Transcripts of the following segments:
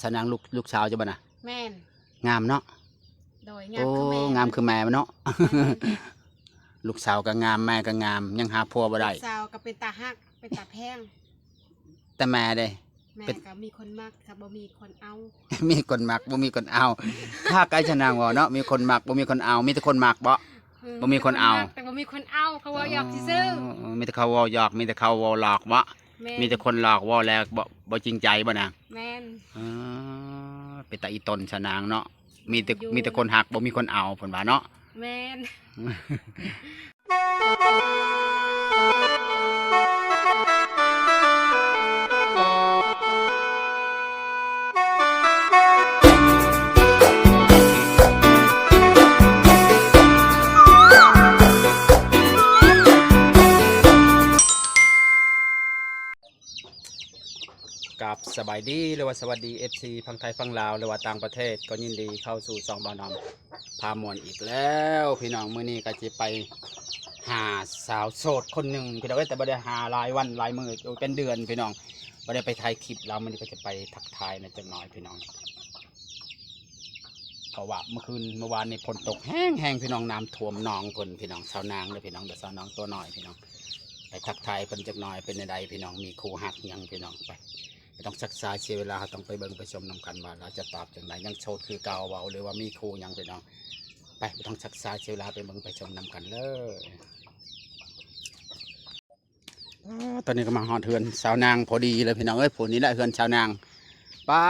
ສາວນາງ ລູກ ລູກສາວເຈົ້າບໍ່ນະ? ແມ່ນ. ງາມເນາະ? ໂດຍ ງາມຄືແມ່. ໂອ້ ງາມຄືແມ່ເນາະ. ແມ່ນ. ລູກສາວກໍງາມ ແມ່ກໍງາມ ຍັງຫາຜົວບໍ່ໄດ້. ລູກສາວກໍເປັນຕາຮັກ ເປັນຕາແພງ. ແຕ່ແມ່ເດ້? ແມ່ກໍມີຄົນມັກ ກໍບໍ່ມີຄົນເອົາ. ມີຄົນມັກ ບໍ່ມີຄົນເອົາ. ຄັກ ອ້າຍສາວນາງເວົ້າເນາະ ມີຄົນມັກ ບໍ່ມີຄົນເອົາ. ມີແຕ່ຄົນມັກບໍ? ອືມ ບໍ່ມີຄົນເອົາ. ມີແຕ່ຄົນມັກ ແຕ່ບໍ່ມີຄົນເອົາ ເຂົາເວົ້າຫຍອກຊື່ໆ. ອໍ ມີແຕ່ເຂົາເວົ້າຫຍອກ ມີແຕ່ເຂົາເວົ້າຫຼອກບໍ? ແມ່ນ. ມີແຕ່ຄົນຫຼອກເວົ້າແລ້ວ ບໍ່ ບໍ່ຈິງໃຈບໍນະ? ແມ່ນ. ອໍ ເປັນຕາອີ່ຕົນສາວນາງເນາະ. ມີແຕ່ ຢູ່ ມີແຕ່ຄົນຮັກ ບໍ່ມີຄົນເອົາ ເພິ່ນວ່າເນາະ. ແມ່ນ. ກາບສະບາຍດີ ຫຼືວ່າສະຫວັດດີ ເອັຟຊີ ຝັ່ງໄທຝັ່ງລາວ ຫຼືວ່າຕ່າງປະເທດ ກໍຍິນດີເຂົ້າສູ່ຊ່ອງບ່າວໜອມພາມ່ວນອີກແລ້ວພີ່ນ້ອງ. ມື້ນີ້ກໍຊິໄປຫາສາວໂສດຄົນໜຶ່ງພີ່ນ້ອງເອີຍ ແຕ່ບໍ່ໄດ້ຫາຫຼາຍວັນຫຼາຍມື້ ເປັນເດືອນພີ່ນ້ອງ ບໍ່ໄດ້ໄປຖ່າຍຄລິບລາວ. ມື້ນີ້ກໍຈະໄປທັກທາຍແດ່ຈັກໜ່ອຍພີ່ນ້ອງ. ເພາະວ່າເມື່ອຄືນ ເມື່ອວານນີ້ຝົນຕົກແຮງໆ ພີ່ນ້ອງ ນ້ຳຖ້ວມໜອງເພິ່ນພີ່ນ້ອງ. ສາວນາງເດີພີ່ນ້ອງເດີ ສາວນາງຕົວນ້ອຍພີ່ນ້ອງ. ໄປທັກທາຍເພິ່ນຈັກໜ່ອຍ ເປັນແນວໃດພີ່ນ້ອງ ມີຄູ່ຮັກຫຍັງພີ່ນ້ອງ. ໄປ ບໍ່ຕ້ອງຊັກຊ້າເສຍເວລາ ເຮົາຕ້ອງໄປເບິ່ງໄປຊົມນຳກັນວ່າລາວຈະຕອບຈັ່ງໃດ ຍັງໂສດຄືເກົ່າບໍ່ ຫຼືວ່າມີຄູ່ຫຍັງພີ່ນ້ອງ. ໄປ ບໍ່ຕ້ອງຊັກຊ້າເສຍເວລາ ໄປເບິ່ງໄປຊົມນຳກັນເລີຍ. ອາ ຕອນນີ້ກໍມາຮອດເຮືອນສາວນາງພໍດີເລີຍພີ່ນ້ອງເອີຍ. ຜູ້ນີ້ແຫຼະເຮືອນສາວນາງ. ປ້າ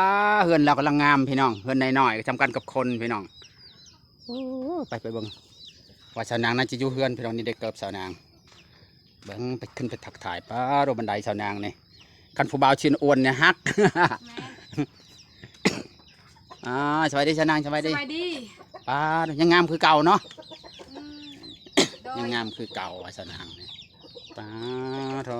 ເຮືອນລາວກຳລັງງາມພີ່ນ້ອງ ເຮືອນນ້ອຍໆ ສ່ຳກັນກັບຄົນພີ່ນ້ອງ. ໂອ້ ໄປ ໄປເບິ່ງວ່າສາວນາງນັ້ນຈະຢູ່ເຮືອນພີ່ນ້ອງ. ນີ້ເດ້ເກີບສາວນາງ ເບິ່ງ ໄປຂຶ້ນໄປທັກທາຍ. ປ້າ ໂດ ບັນໄດສາວນາງນີ້ ຄັນຜູ້ບ່າວຊິອ້ວນນີ້ຮັກ. ແມ່ນ. ອ່າ ສະບາຍດີສາວນາງ ສະບາຍດີ ສະບາຍດີ. ປ້າ ຍັງງາມຄືເກົ່າເນາະ. ອືມ ໂດຍ ຍັງງາມຄືເກົ່າວ່າສາວນາງນີ້. ປ້າໂທ້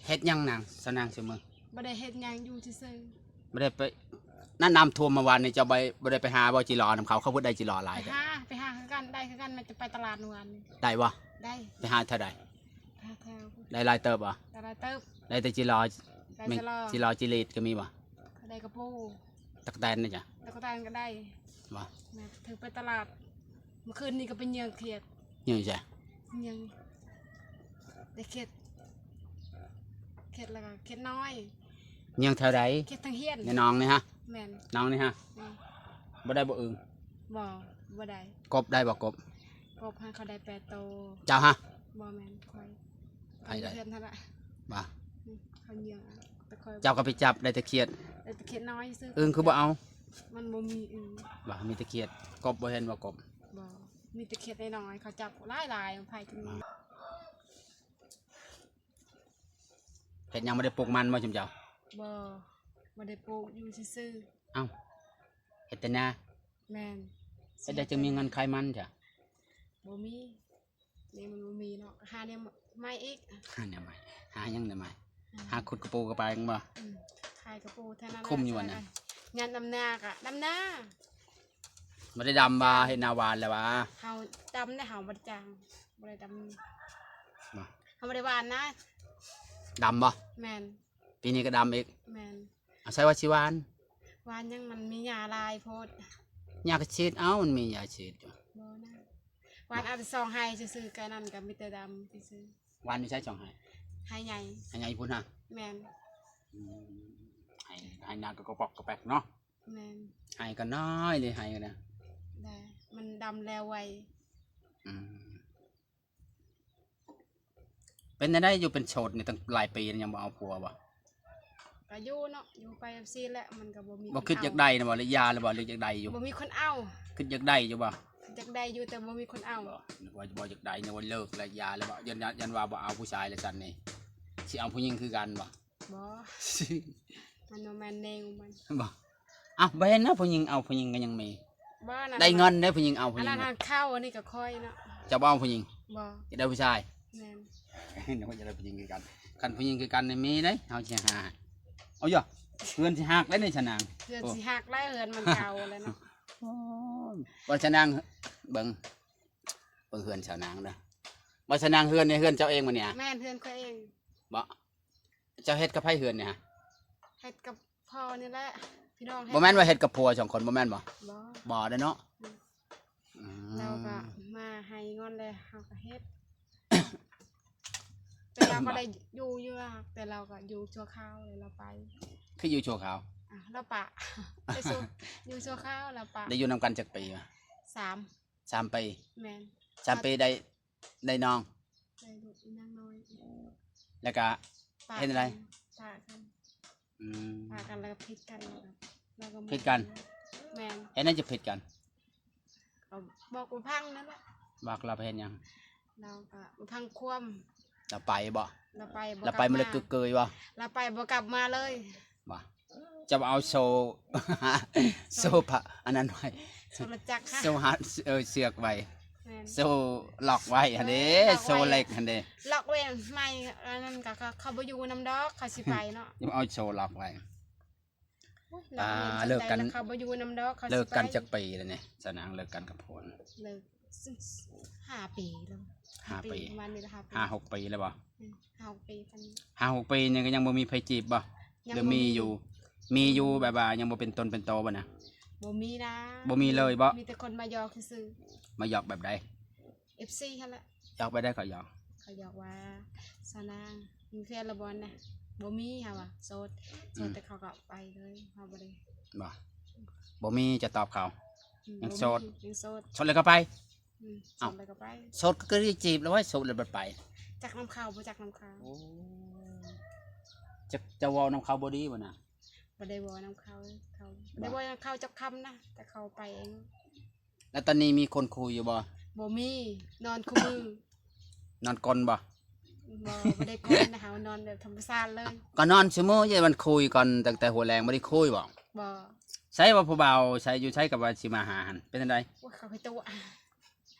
ເຮັດຫຍັງນາງ ສາວນາງ ຊຸມື້? ບໍ່ໄດ້ເຮັດຫຍັງ ຢູ່ຊື່ໆ. ບໍ່ໄດ້ໄປ ນັ້ນນ້ຳຖ້ວມເມື່ອວານນີ້ ເຈົ້າໄປ ບໍ່ໄດ້ໄປຫາບໍ່ ຈີຫຼໍນຳເຂົາ? ເຂົາພຸ້ນໄດ້ຈີຫຼໍຫຼາຍ ໄປຫາ ໄປຫາຄືກັນ ໄດ້ຄືກັນ. ແມ່ນຈະໄປຕະຫຼາດເມື່ອວານນີ້. ໄດ້ບໍ່? ໄດ້. ໄປຫາເທົ່າໃດ? ໄປຫາແຖວພຸ້ນ. ໄດ້ຫຼາຍເຕີບບໍ່? ໄດ້ຫຼາຍເຕີບ. ໄດ້ແຕ່ຈີຫຼໍ. ໄດ້ແຕ່ຈີຫຼໍ. ຈີຫຼໍ ຈີລີດກໍມີບໍ່? ໄດ້ກະປູ. ຕັກແຕນນີ້ຈ້ະ? ຕັກແຕນກໍໄດ້. ບໍ່? ແມ່ນ ຖືໄປຕະຫຼາດ ເມື່ອຄືນນີ້ກໍໄປເຫຍື່ອຂຽດ. ເຫຍື່ອໃສ? ເຫຍື່ອ ໄດ້ຂຽດ ຂຽດ ແລ້ວກໍຂຽດນ້ອຍ. ເຫຍື່ອແຖວໃດ? ຂຽດທາງຮຽນ ໃນໜອງນີ້ຫະ? ແມ່ນ. ໜອງນີ້ຫະ? ແມ່ນ. ບໍ່ໄດ້ບໍ່ອຶ່ງ? ບໍ່ ບໍ່ໄດ້. ກົບໄດ້ບໍ່ ກົບ? ກົບຫັ້ນເຂົາໄດ້ແປດໂຕ. ເຈົ້າຫະ? ບໍ່ແມ່ນ ຂ້ອຍ. ໃຜໄດ້? ເພື່ອນຫັ້ນລະ. ວ່າ ອືມ ເຂົາເຫຍື່ອ ແຕ່ຂ້ອຍ ເຈົ້າກໍໄປຈັບໄດ້ແຕ່ຂຽດ. ໄດ້ແຕ່ຂຽດນ້ອຍຊື່. ອຶ່ງຄືບໍ່ເອົາ? ມັນບໍ່ມີອຶ່ງ. ວ່າ ມີແຕ່ຂຽດ. ກົບບໍ່ເຫັນວ່າກົບ? ບໍ່ ມີແຕ່ຂຽດນ້ອຍໆ ເຂົາຈັບຫຼາຍໆ ໃຜຈະມີ. ເຮັດຫຍັງ ບໍ່ໄດ້ປູກມັນບໍ່ຊຸມເຈົ້າ? ບໍ່ ບໍ່ໄດ້ປູກ ຢູ່ຊື່ໆ. ເອົ້າ ເຮັດແຕ່ນາ? ແມ່ນ. ເຮັດໄດ້ຈຶ່ງມີເງິນຂາຍມັນຈ້ະ? ບໍ່ມີ. ນີ້ມັນບໍ່ມີເນາະ ຫາແນວໃໝ່ອີກ. ຫາແນວໃໝ່? ຫາຫຍັງແນວໃໝ່? ອືມ ຫາຂຸດກະປູກະປາຫຍັງບໍ່? ອືມ ຂາຍກະປູເທົ່ານັ້ນ. ຄຸມຢູ່ຫັ້ນນະ? ຍາມດຳນາກະດຳນາ. ບໍ່ໄດ້ດຳວ່າ ເຮັດນາຫວານແລ້ວຫວາ? ເຮົາດຳແຕ່ເຮົາບໍ່ໄດ້ຈ້າງ ບໍ່ໄດ້ດຳ. ບໍ່ ເຮົາບໍ່ໄດ້ຫວານນະ. ດຳບໍ່? ແມ່ນ. ປີນີ້ກໍດຳອີກ. ແມ່ນ. ອາໄສວ່າຊິຫວານ? ຫວານຫຍັງ ມັນມີຫຍ້າຫຼາຍໂພດ. ຫຍ້າກໍສີດເອົາ ມັນມີຫຍ້າສີດຢູ່. ບໍ່ນະ ຫວານເອົາແຕ່ສອງໄຮ່ຊື່ໆ ກະນັ້ນກໍມີແຕ່ດຳຊື່ໆ. ຫວານຢູ່ໃສສອງໄຮ່? ໄຮ່ໃຫຍ່. ໄຮ່ໃຫຍ່ພຸ້ນຫະ? ແມ່ນ. ອືມ ໄຮ່ ໄຮ່ນາກໍກະປອກກະແປກເນາະ. ແມ່ນ. ໄຮ່ກໍນ້ອຍເດ ໄຮ່ກໍນະ. ໄດ້ ມັນດຳແລ້ວໄວ. ອືມ. ເປັນແນວໃດ ຢູ່ເປັນໂສດນີ້ຕັ້ງຫຼາຍປີ ຍັງບໍ່ເອົາຜົວບໍ່? ກະຢູ່ເນາະ ຢູ່ໄປຈັ່ງຊີ້ແຫຼະ ມັນກໍບໍ່ມີ ບໍ່ຄິດຢາກໄດ້ນະບໍ່ ຫຼືຢ່າແລ້ວບໍ່ ຫຼືຢາກໄດ້ຢູ່? ບໍ່ມີຄົນເອົາ. ຄິດຢາກໄດ້ຢູ່ບໍ່? ຢາກໄດ້ຢູ່ ແຕ່ບໍ່ມີຄົນເອົາ. ບໍ່ ນຶກວ່າບໍ່ຢາກໄດ້ ນຶກວ່າເລີກແລ້ວ ຢ່າແລ້ວບໍ່? ຢ້ານ ຢ້ານວ່າບໍ່ເອົາຜູ້ຊາຍແລ້ວຊັ້ນນີ້ ຊິເອົາຜູ້ຍິງຄືກັນບໍ່? ບໍ່ ມັນບໍ່ແມ່ນແນວມັນ. ບໍ່ ເອົ້າ ບໍ່ເຫັນນະ ຜູ້ຍິງເອົາ ຜູ້ຍິງກໍຍັງມີ. ບໍ່ ອັນນັ້ນ ໄດ້ເງິນເດ້ ຜູ້ຍິງເອົາຜູ້ຍິງ. ອັນນັ້ນຫັ້ນເຂົາ ອັນນີ້ກໍຂ້ອຍເນາະ. ເຈົ້າບໍ່ເອົາຜູ້ຍິງ? ບໍ່ ຢາກໄດ້ຜູ້ຊາຍ. ແມ່ນ. ນຶກວ່າຢາກໄດ້ຜູ້ຍິງຄືກັນ. ຄັນຜູ້ຍິງຄືກັນນີ້ມີເດ້ ເຮົາຊິຫາ. ເອົາຢາ ເຮືອນຊິຫັກແລ້ວນີ້ຊະນາງ. ເຮືອນຊິຫັກແລ້ວ ເຮືອນມັນເກົ່າແລ້ວເນາະ. ໂອ້ຍ ວ່າຊະນາງ ເບິ່ງ ເບິ່ງເຮືອນຊາວນາງເດີ. ວ່າຊະນາງ ເຮືອນນີ້ເຮືອນເຈົ້າເອງບໍ່ນີ້? ແມ່ນ ເຮືອນຂ້ອຍເອງ. ບໍ່ ເຈົ້າເຮັດກັບໃຜເຮືອນນີ້ຫະ? ເຮັດກັບພໍ່ນີ້ແຫຼະ ພີ່ນ້ອງເຮັດ ບໍ່ແມ່ນວ່າເຮັດກັບຜົວສອງຄົນ ບໍ່ແມ່ນບໍ່? ບໍ່ ບໍ່ເດ້ເນາະ. ອືມ ອືມ ລາວກໍມາໃຫ້ເງິນແລ້ວ ເຮົາກໍເຮັດ ແຕ່ລາວກໍໄດ້ຢູ່ຢູ່ ແຕ່ລາວກໍຢູ່ຊົ່ວຄາວ ແລ້ວລາວໄປ. ຄືຢູ່ຊົ່ວຄາວ? ອ່າ ລາວປະ ໄປສູ່ ຢູ່ຊົ່ວຄາວ ລາວປະ. ໄດ້ຢູ່ນຳກັນຈັກປີວະ? ສາມ ສາມປີ. ແມ່ນ ສາມປີໄດ້ ໄດ້ນ້ອງ ໄດ້ລູກອີນາງນ້ອຍ ແລ້ວກະ ປະ ເຮັດຈັ່ງໃດ? ກັນ ປະກັນ. ອືມ ປະກັນແລ້ວກໍຜິດກັນ ແລ້ວກໍ ຜິດກັນ? ແມ່ນ ເຮັດຫຍັງຈຶ່ງຜິດກັນ? ກໍບອກບໍ່ຟັງນັ້ນແຫຼະ. ບອກລາວໄປເຮັດຫຍັງ? ລາວກໍບໍ່ຟັງຄວາມ. ລາວໄປບໍ່? ລາວໄປບໍ່ ລາວໄປ ກັບມາ ມາເລີຍກຶກເກີຍບໍ່? ລາວໄປບໍ່ກັບມາເລີຍ. ບໍ່ ເຈົ້າເອົາໂສ້ ໂສ້ ໂສ້ພະ ອັນນັ້ນໄວ້ ໂສ້ລະຈັກ ໂສ້ຮັດ ເອີ ເຊືອກໄວ້ ແມ່ນ ໂສ້ລັອກໄວ້ຫັ້ນເດ້ ເອີ ລັອກໄວ້ ໂສ້ເຫຼັກຫັ້ນເດ້ ລັອກໄວ້ໃໝ່. ອັນນັ້ນກໍ ເຂົາ ເຂົາບໍ່ຢູ່ນຳດອກ ເຂົາຊິໄປເນາະ ເຈົ້າເອົາໂສ້ລັອກໄວ້. ໂອ້ຍ ອ່າ ເລີກກັນ ເຂົາບໍ່ຢູ່ນຳດອກ ເຂົາຊິໄປ. ເລີກກັນຈັກປີແລ້ວນີ້ ສາວນາງ ເລີກກັນກັບຜົວ? ເລີກ ຫ້າປີແລ້ວ ຫ້າປີ ປະມານນີ້ລະ ຫ້າປີ ຫ້າຫົກປີແລ້ວບໍ່? ອືມ ຫ້າຫົກປີ ຫ້າຫົກປີນີ້ກໍຍັງບໍ່ມີໃຜຈີບບໍ່? ຫຼືມີຢູ່? ມີຢູ່ ແບບວ່າຍັງບໍ່ເປັນຕົນເປັນໂຕບໍ່ນະ? ບໍ່ມີນະ ບໍ່ມີເລີຍບໍ່? ມີແຕ່ຄົນມາຢອກຊື່ໆ. ມາຢອກແບບໃດ? ເອັຟຊີຫັ້ນແຫຼະ. ຢອກແບບໃດເຂົາຢອກ? ເຂົາຢອກວ່າ ສາວນາງ ມີແຟນແລ້ວບໍ່ນະ? ບໍ່ມີ ເຮົາວ່າ ໂສດ ໂສດ ອືມ ແຕ່ເຂົາກໍໄປເລີຍ ເຮົາບໍ່ໄດ້ ບໍ່ ບໍ່ມີ ຈະຕອບເຂົາ ອືມ ຍັງໂສດ ຍັງໂສດ ໂສດແລ້ວກໍໄປ. ອືມ ເອົ້າ ໂສດແລ້ວກໍໄປ ໂສດກໍຄືໄດ້ຈີບແລ້ວເວີ້ຍ ໂສດແລ້ວບັດໄປ ຈັກນຳເຂົາ ບໍ່ຈັກນຳເຂົາ. ໂອ້ ຈັກ ເຈົ້າເວົ້ານຳເຂົາບໍ່ດີບໍ່ນະ? ບໍ່ໄດ້ເວົ້ານຳເຂົາ ເຂົາ ບໍ່ ບໍ່ໄດ້ເວົ້ານຳເຂົາຈັກຄຳນະ ແຕ່ເຂົາໄປເອງ. ແລ້ວຕອນນີ້ມີຄົນຄຸຍຢູ່ບໍ່? ບໍ່ມີ ນອນຄູ່ມື້. ນອນກົນບໍ່? ບໍ່ ບໍ່ໄດ້ກົນນະ ເຮົານອນແບບທຳມະຊາດເລີຍ. ກໍນອນຊຸມື້ ຢ່າມັນຄຸຍກ່ອນ ຕັ້ງແຕ່ຫົວແລງບໍ່ໄດ້ຄຸຍບໍ່? ບໍ່. ໃສວ່າຜູ້ບ່າວໃສ ຢູ່ໃສກໍວ່າຊິມາຫາຫັ້ນ ເປັນຈັ່ງໃດ? ໂອ້ຍ ເຂົາໄປຕົວະ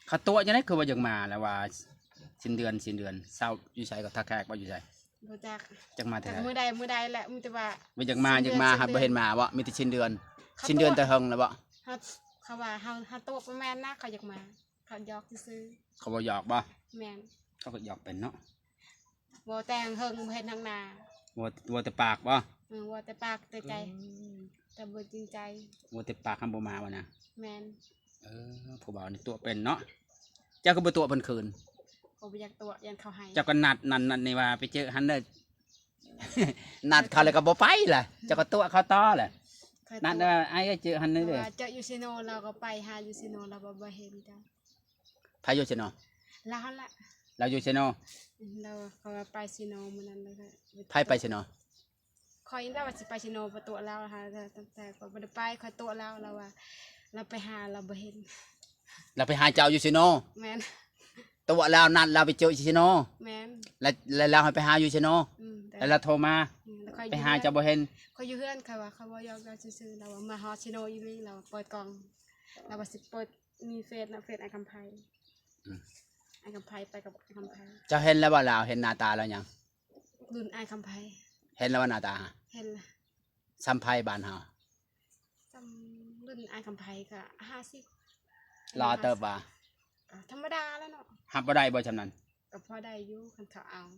ເຂົາຕົວະຈັ່ງໃດ ຄືວ່າຢາກມາແລ້ວວ່າ ສິ້ນເດືອນ ສິ້ນເດືອນ ເຊົາຢູ່ໃສ ກໍທ່າແຂກບໍ່ ຢູ່ໃສ? ບໍ່ຈັກ ຈັກມາເທື່ອໃດ ຈັກມື້ໃດມື້ໃດແຫຼະ ມີແຕ່ວ່າ ບໍ່ຢາກມາ ຢາກມາ ບໍ່ເຫັນມາບໍ່? ມີແຕ່ສິ້ນເດືອນ. ສິ້ນເດືອນແຕ່ເຫິງແລ້ວບໍ່? ເຂົາວ່າເຮົາ ເຮົາຕົວະບໍ່ແມ່ນນະ ເຂົາຢາກມາ ເຂົາຢອກຊື່ໆ. ເຂົາບໍ່ຢອກບໍ່? ແມ່ນ ເຂົາກໍຢອກເປັນເນາະ. ເວົ້າແຕ່ເຫິງ ບໍ່ເຫັນທາງໜ້າ ເວົ້າ ເວົ້າແຕ່ປາກບໍ່? ເອີ ເວົ້າແຕ່ປາກແຕ່ໃຈ ອືມ ແຕ່ບໍ່ຈິງໃຈ. ເວົ້າແຕ່ປາກ ຄຳບໍ່ມາບໍ່ນະ? ແມ່ນ. ເອີ ຜູ້ບ່າວນີ້ຕົວະເປັນເນາະ. ເຈົ້າຄືບໍ່ຕົວະເພິ່ນຄືນ? ກໍບໍ່ຢາກຕົວະ ຢ້ານເຂົາໄຫ້. ເຈົ້າກໍນັດນັ້ນນັດນີ້ວ່າໄປເຈີຫັ້ນເດີ ນັດເຂົາແລ້ວກໍບໍ່ໄປລະ ເຈົ້າກໍຕົວະເຂົາຕໍ່ລະ. ນັດວ່າ ອ້າຍເອີຍ ເຈີຫັ້ນເດີ ວ່າເຈີຢູ່ເຊໂນ ລາວກໍໄປຫາຢູ່ເຊໂນ ລາວບໍ່ ບໍ່ເຫັນເຈົ້າ. ໃຜຢູ່ເຊໂນ? ລາວຫັ້ນລະ ລາວຢູ່ເຊໂນ. ອືມ ລາວເຂົາວ່າໄປເຊໂນມື້ນັ້ນ ລາວກໍ ໃຜໄປເຊໂນ? ຂ້ອຍລະວ່າຊິໄປເຊໂນ ໄປຕົວະລາວຫັ້ນ ແຕ່ ແຕ່ຂ້ອຍບໍ່ໄດ້ໄປ ຂ້ອຍຕົວະລາວ ລາວວ່າລາວໄປຫາ ລາວບໍ່ເຫັນ. ລາວໄປຫາເຈົ້າຢູ່ເຊໂນ? ແມ່ນ. ຕົວະລາວ ນັດລາວໄປເຈີຢູ່ເຊໂນ? ແມ່ນ. ແລ້ວ ແລ້ວລາວໃຫ້ໄປຫາຢູ່ເຊໂນ? ອືມ ແລ້ວລາວໂທມາ ອືມ ໄປຫາເຈົ້າບໍ່ເຫັນ? ຂ້ອຍຢູ່ເຮືອນ ຂ້ອຍວ່າຂ້ອຍເວົ້າຢອກລາວຊື່ໆ ລາວວ່າມາຮອດເຊໂນອີ່ຫຼີ ລາວວ່າເປີດກ້ອງ ລາວວ່າຊິເປີດ ມີເຟສນະ ເຟສອ້າຍຄຳໄພ. ອືມ ອ້າຍຄຳໄພ ໄປກັບອ້າຍຄຳໄພ. ເຈົ້າເຫັນແລ້ວບໍ່ລາວ? ເຫັນໜ້າຕາລາວຍັງ? ລຸ້ນອ້າຍຄຳໄພ. ເຫັນແລ້ວບໍ່ໜ້າຕາ? ເຫັນລະ. ສ່ຳໃຜບ້ານເຮົາ? ສ່ຳລຸ້ນອ້າຍຄຳໄພກໍຫ້າສິບ. ຫຼໍ່ເຕີບບໍ່? ກໍທຳມະດາແຫຼະເນາະ. ຮັບບໍ່ໄດ້ບໍ່ສ່ຳນັ້ນ? ກໍພໍໄດ້ຢູ່ ຄັນເຂົາເອົາ.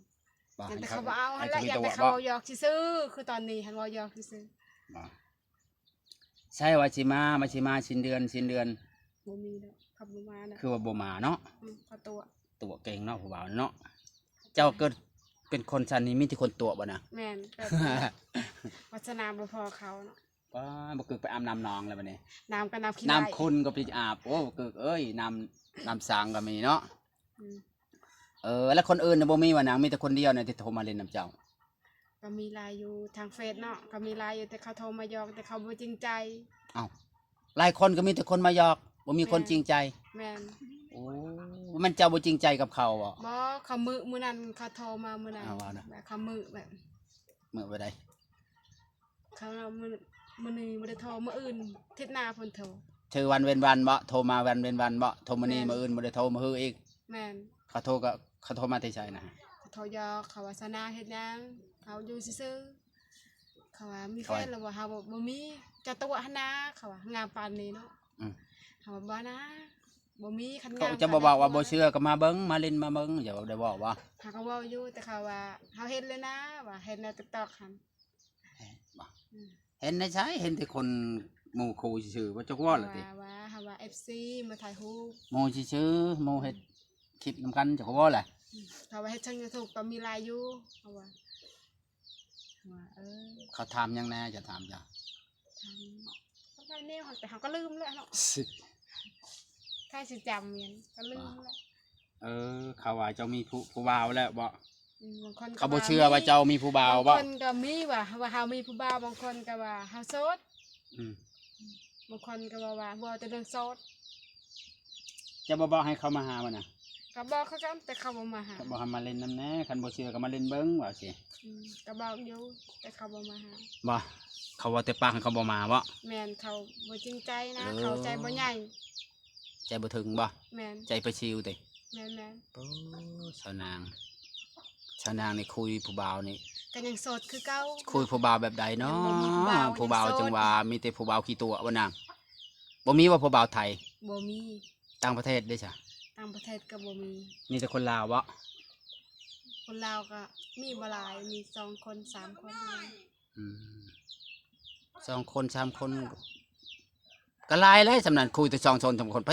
ບໍ່ ຄັນເຂົາ ເຂົາບໍ່ເອົາຫັ້ນແຫຼະ ຢ້ານແຕ່ເຂົາເວົ້າຢອກຊື່ໆ ຄືຕອນນີ້ຫັ້ນເວົ້າຢອກຊື່ໆ. ບໍ່ ໃຊ່ວ່າຊິມາ ວ່າຊິມາສິ້ນເດືອນ ສິ້ນເດືອນ. ບໍ່ມີດອກ ເຂົາບໍ່ມາດອກ. ຄືວ່າບໍ່ມາເນາະ. ອືມ ເຂົາຕົວະ ຕົວະເກັ່ງເນາະ ຜູ້ບ່າວເນາະ. ເຈົ້າເກີດເປັນຄົນຊັ້ນນີ້ ມີແຕ່ຄົນຕົວະບໍ່ນະ? ແມ່ນ ເກີດວາດສະໜາບໍ່ພໍເຂົາເນາະ. ປ້າ ບໍ່ເກີດໄປອາບນ້ຳໜອງແລ້ວບັດນີ້ ນ້ຳກໍນ້ຳຂີ້ໄລ່ ນ້ຳຂຸ່ນກໍໄປອາບ. ໂອ້ ບໍ່ເກີດເອີຍ ນ້ຳ ນ້ຳສັງກໍມີເນາະ. ອືມ ເອີ ແລ້ວຄົນອື່ນນະບໍ່ມີວ່ານາງ? ມີແຕ່ຄົນດຽວນະທີ່ໂທມາຫຼິ້ນນຳເຈົ້າ. ກໍມີຫຼາຍຢູ່ທາງເຟສເນາະ ກໍມີຫຼາຍຢູ່ ແຕ່ເຂົາໂທມາຢອກ ແຕ່ເຂົາບໍ່ຈິງໃຈ. ເອົ້າ ຫຼາຍຄົນກໍມີແຕ່ຄົນມາຢອກ ບໍ່ມີຄົນຈິງໃຈ. ແມ່ນ. ໂອ້ ມັນເຈົ້າບໍ່ຈິງໃຈກັບເຂົາບໍ? ບໍ່ ເຂົາມື້ ມື້ນັ້ນເຂົາໂທມາມື້ນັ້ນ. ເຂົາມື້ແບບ ມື້ແບບໃດ? ເຂົາວ່າມື້ ມື້ນີ້ບໍ່ໄດ້ໂທ ມື້ອື່ນ ທິດໜ້າເພິ່ນໂທ. ຖືວັນເວັ້ນວັນບໍ? ໂທມາວັນເວັ້ນວັນບໍ? ໂທມື້ນີ້ ແມ່ນ ມື້ອື່ນບໍ່ໄດ້ໂທ ມື້ຮືອີກ. ແມ່ນ. ເຂົາໂທກໍ ເຂົາໂທມາແຕ່ໃສນະ? ເຂົາໂທຢອກ ເຂົາວ່າ ສາວນາງເຮັດຫຍັງ? ເຮົາຢູ່ຊື່ໆ. ເຂົາວ່າ ມີແຟນແລ້ວບໍ່? ເຮົາບໍ່ ບໍ່ມີ. ເຈົ້າຕົວະຫັ້ນນາ ເຂົາວ່າ ງາມປານນີ້ເນາະ. ອືມ ເຮົາວ່າ ບໍ່ນາ ບໍ່ມີ. ຄັນງາມ ເຂົາຈະບໍ່ບອກວ່າບໍ່ເຊື່ອກໍມາເບິ່ງ ມາຫຼິ້ນມາເບິ່ງ ເຈົ້າໄດ້ເວົ້າບໍ່? ເຮົາກໍເວົ້າຢູ່ ແຕ່ເຂົາວ່າ ເຮົາເຫັນແລ້ວນາ ວ່າເຫັນໃນຕິກຕອກຫັ້ນ. ບໍ່? ອືມ ເຫັນໃນໃສ? ເຫັນແຕ່ຄົນໝູ່ຄູ່ຊື່ໆ ບໍ່ ເຈົ້າກໍເວົ້າລະຕິ? ວ່າ ວ່າ ເຮົາວ່າ ເອັຟຊີ ມາຖ່າຍຮູບ ໝູ່ຊື່ໆ ໝູ່ເຮັດຄລິບນຳກັນ ເຈົ້າກໍເວົ້າລະ? ອືມ ເຂົາວ່າເຮັດຊ່ອງຢູທູບກໍມີຫຼາຍຢູ່ ເຂົາວ່າ ວ່າ ເອີ ເຂົາຖາມຫຍັງແດ່? ຈະຖາມເຈົ້າ ຖາມຫຼາຍແນວ ແຕ່ເຮົາກໍລືມແລ້ວເນາະ ໃຜຊິຈຳແມ່ນ ກໍລືມແລ້ວ. ເອີ ເຂົາວ່າເຈົ້າມີຜູ້ ຜູ້ບ່າວແລ້ວບໍ? ອືມ ບາງຄົນ ເຂົາບໍ່ເຊື່ອວ່າເຈົ້າມີຜູ້ບ່າວບໍ? ບາງຄົນກໍມີວ່າ ວ່າເຮົາມີຜູ້ບ່າວ ບາງຄົນກໍວ່າເຮົາໂສດ. ອືມ ບາງຄົນກໍເວົ້າວ່າ ເວົ້າແຕ່ເລື່ອງໂສດ. ເຈົ້າບໍ່ບອກໃຫ້ເຂົາມາຫາບໍ່ນະ? ກໍບອກຄືກັນ ແຕ່ເຂົາບໍ່ມາຫາ. ກໍບອກໃຫ້ມາຫຼິ້ນນຳແດ່ ຄັນບໍ່ເຊື່ອກໍມາຫຼິ້ນເບິ່ງ ວ່າຊີ້. ອືມ ກໍບອກຢູ່ ແຕ່ເຂົາບໍ່ມາຫາ. ບໍ່? ເຂົາເວົ້າແຕ່ປາກ ເຂົາບໍ່ມາບໍ? ແມ່ນ ເຂົາບໍ່ຈິງໃຈນະ. ເອີ ເຂົາໃຈບໍ່ໃຫຍ່ ໃຈບໍ່ເຖິງບໍ? ແມ່ນ ໃຈປະຊິວຕິ? ແມ່ນໆ. ໂອ້ ສາວນາງ ສາວນາງນີ້ຄຸຍຜູ້ບ່າວນີ້ ກໍຍັງໂສດຄືເກົ່າ. ຄຸຍຜູ້ບ່າວແບບໃດເນາະ? ຍັງບໍ່ມີຜູ້ບ່າວ ຜູ້ບ່າວຈັ່ງວ່າ ຍັງໂສດ ມີແຕ່ຜູ້ບ່າວຂີ້ຕົວະບໍ່ນາງ? ບໍ່ມີບໍ່ຜູ້ບ່າວໄທ? ບໍ່ມີ. ຕ່າງປະເທດເດ້ຊະ? ຕ່າງປະເທດກໍບໍ່ມີ. ມີແຕ່ຄົນລາວບໍ? ຄົນລາວກໍມີບໍ່ຫຼາຍ ມີສອງຄົນສາມຄົນ. ອືມ ສອງຄົນສາມຄົນ ກໍຫຼາຍແລ້ວ ສ່ຳນັ້ນ ຄຸຍແຕ່ສອງຄົນສາມຄົນ ໃຜ